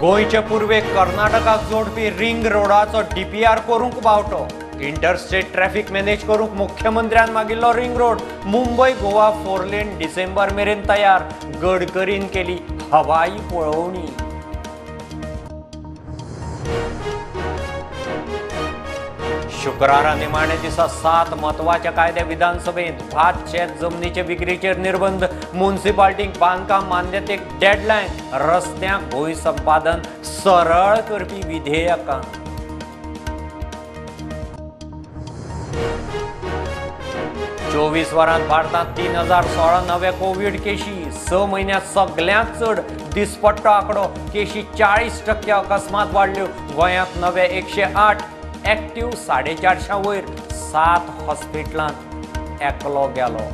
गोंयचे पूर्वेक कर्नाटकाक जोडपी ring रोडाचो DPR करूंक बावटो. इंटरस्टेट ट्रॅफिक मॅनेज करूंक मुख्यमंत्र्यान मागिल्लो ring road. Mumbai Goa 4 lane डिसेंबर मेरेन तयार. गडकरीन केली हवाई पळोवणी. शुक्रारा निमाणे दिसा 7 म्हत्वाचे कायदे विधानसभेत. भात शेत जमनीचे विक्रीचेर निर्बंध, म्युनिसिपालिटीक बांदकाम मान्यतेक डेडलायन, रस्त्यांक भूंय संपादन सरळ करपी विधेयकां. 24 वरांत भारतांत 3016 नवे कोवीड केशी. 6 म्हयन्यांत सगल्यांत चड दिसपट्टो आंकडो. केशी 40% अकस्मात वाडल्यो. गोंयांत नवे 108 एक्टिव्ह, 450 वयर. 7 हॉस्पिटलांत एकलो गेलो.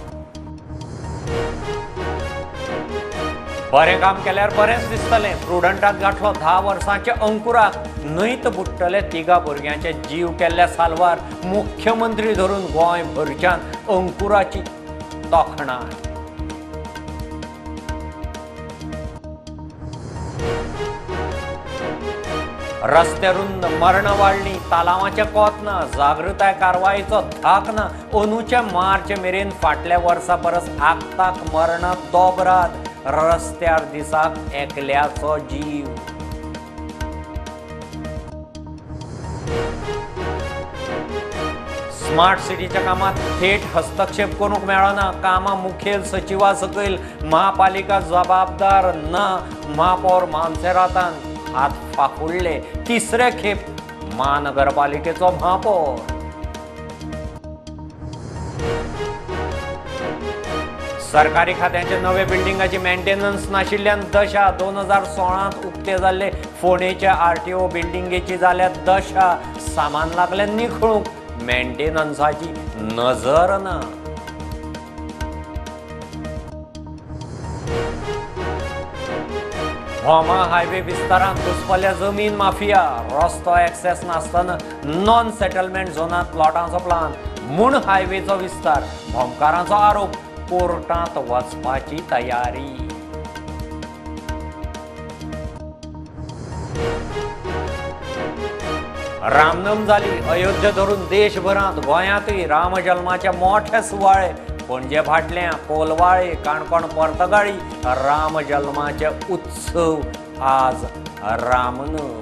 बरें काम केल्यार बरेंच दिसतलें. प्रुडंटात गांठलो 10 वर्सांचे अंकुराक. न्हंयत बुडटले 3 भुरग्यांचे जीव केल्ल्या साल्वार. मुख्यमंत्री धरून गोंय भरच्यान अंकुराची तोखणाय. रस्ते रुंद, मरणां वाडलीं, तालावांचें कोत ना, जागृताय कारवायेचो धाक ना. अंदूच्या मार्च मेरेन फाटल्या वर्सा परस आकताक मरणां दोबरात. रस्त्यार दिसाक एकल्याचो जीव. स्मार्ट सिटीच्या कामात थेट हस्तक्षेप करूंक मेळना. कामां मुखेल सचिवा सकयल, महापालिका जबाबदार ना. महापौर मानसेरातान हात फाफुडले. तिसरे खेप महानगरपालिकेचो महापौर. सरकारी खात्यांचे नवे बिल्डिंगाची मेंटेनन्स नाशिल्ल्यान दशा. 2016 उक्ते जाल्ले फोंडेच्या आरटीओ बिल्डिंगेची जाल्या दशा. सामान लागलें निखळूंक, मेंटेनन्साची नजर ना. भोमा हायवे विस्तारांत घुसपल्या जमीन माफिया. रस्तो एक्सेस नासतना नॉन सेटलमेंट झोनांत प्लॉटांचो प्लान म्हूण हायवेचो विस्तार. भोमकारांचो आरोप, कोर्टांत वचपाची तयारी. रामनम जाली अयोध्या धरून देशभरांत. गोंयांतूय रामजल्माचे मोठे सुवाळे. पणजे भाटल्या, कोलवाळे, काणकोण पर्तगाळी रामजल्माचे उत्सव. आज रामनम.